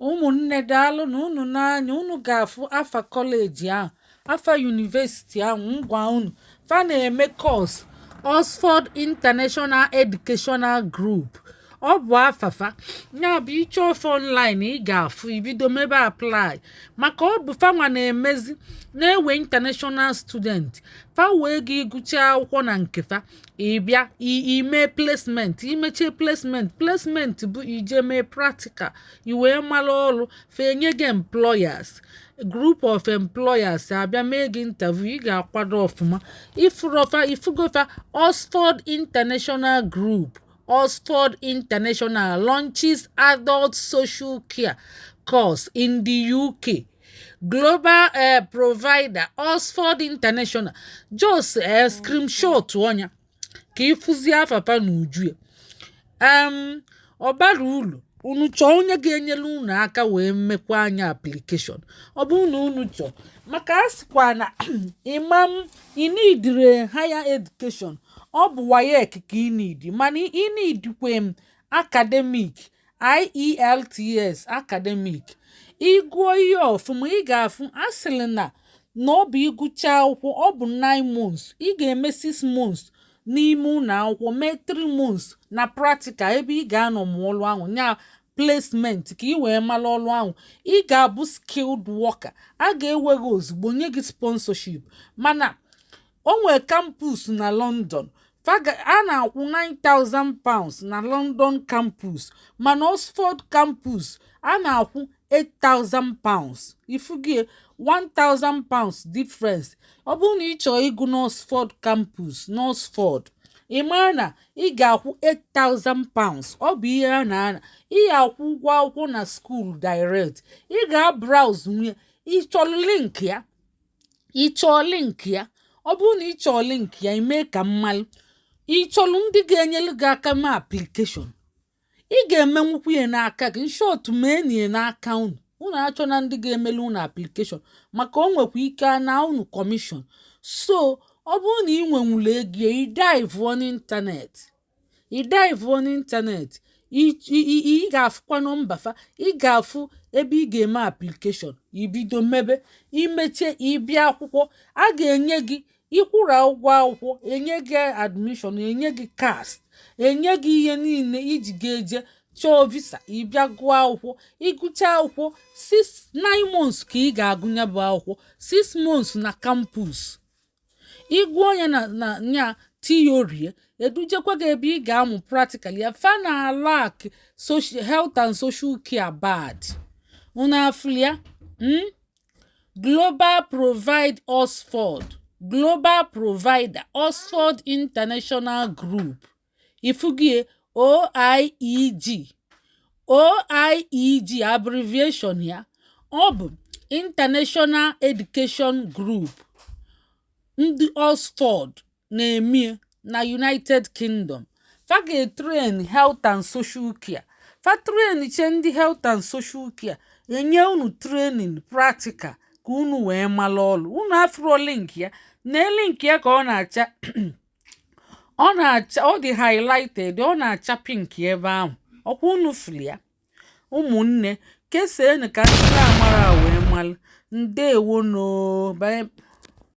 Ụmụnne, daalụ na unu n'anya. Unu ga-afụ afa college ahụ, afa university ahụ. Ngwa, unu fa na-eme course Oxford International Educational Group. Ọ bụ afafa ya bụ ịchọ ofe online ị ga-afụ, ibido mebe apply, maka ọ bụ fanwa na-emezi na-ewe international student. Fa wee gị gụchaa akwụkwọ na nke fa, ịbịa ime placement. Imechie placement, placement bụ ije mee practical, i wee mara ọrụ. Fa enye gị employers, group of employers abịa mee gị interview. Ị ga-akwado ọfụma. Ifurofa, ifugofa Oxford International Group. Oxford International launches adult social care course in the UK. Global provider Oxford International. Just screenshot ọnya ka ịfụzie afafa n'uju ya. Ọ bara uru unu chọọ onye ga-enyere unu aka wee mmekwa anya application. Ọ bụrụ na unu chọọ, maka a sịkwa na imam inidire higher education, ọ bụ WAEC ka ị need, mana ị needkwe m academic IELTS academic. Ịgụọ ihe ọfụma, ị ga-afụ asịrị na ọ bụ ịgụcha akwụkwọ, ọ bụ 9 months. Ị ga-eme 6 months n'ime ụlọ akwụkwọ, mee 3 months na practical ebe ị ga-anọ mụọ ọrụ ahụ, nya placement, ka ị wee mara ọrụ ahụ. Ị ga-abụ skilled worker, a ga-ewe gị ozugbo, nye gị sponsorship. Mana o nwee campus na London, a na-akwụ £9,000 na London campus, mana Oxford campus a na-akwụ £8,000. Ifugie £1,000 difference. Ọ bụrụ na ị chọrọ ịgụ n'Oxford campus n'Oxford, ị mara na ị ga-akwụ £8,000. Ọ bụ ihe a na-ana. Ị ga-akwụ ụgwọ akwụkwọ na school direct. Ị ga-browse nwunye. Ị chọrọ link ya? Ị chọọ link ya? Ọ bụrụ na ị chọọ link ya, ime ka mmalụ. Ị chọrọ ndị ga-enyere gị aka mee application, ị ga-emenwukwu ya n'aka gị. Short, mee na ya n'aka unu. Unu achọ na ndị ga-emelu unu application, maka o nwekwa ike na unu commission. So ọ bụrụ na ị nwenwuru ego ya, ị dive n'internet, ị dive n'internet, ị ga-afụkwa nọmba fa, ị ga-afụ ebe ị ga-eme application, ibido mebe. Imechie, ịbịa akwụkwọ, a ga-enye gị ịkwụra ụgwọ akwụkwọ, enye gị admission, enye gị CAS, enye gị ihe niile iji ga-eje chọọ visa, ịbịa gụọ akwụkwọ. Ịgụcha akwụkwọ 6 9 months ka ị ga-agụnya bụ akwụkwọ, 6 months na campus. Ịgụọ ya na nya theory, edujekwa gị ebe ị ga-amụ practical ya. Fa na lack social health and social care bad. Unu afụlia? Global Provide Oxford, Global Provider Oxford International Group. Ifugie OIEG, OIEG abbreviation ya, ọ bụ International Education Group. Ndị Oxford na-eme na United Kingdom. Fa ga-etrain health and social care. Fa train che ndị health and social care, enye unu training practical ka unu wee mara ọrụ. Unu afụrụ link ya? Na link ya ka ọ na-acha, ọ na-acha, ọ dị highlighted, ọ na-acha pink ebe ahụ. Ọkwa unu fụrụ ya? Ụmụnne, kesaenụ ka ndị na-amara wee malụ. Ndeewo no. Bye.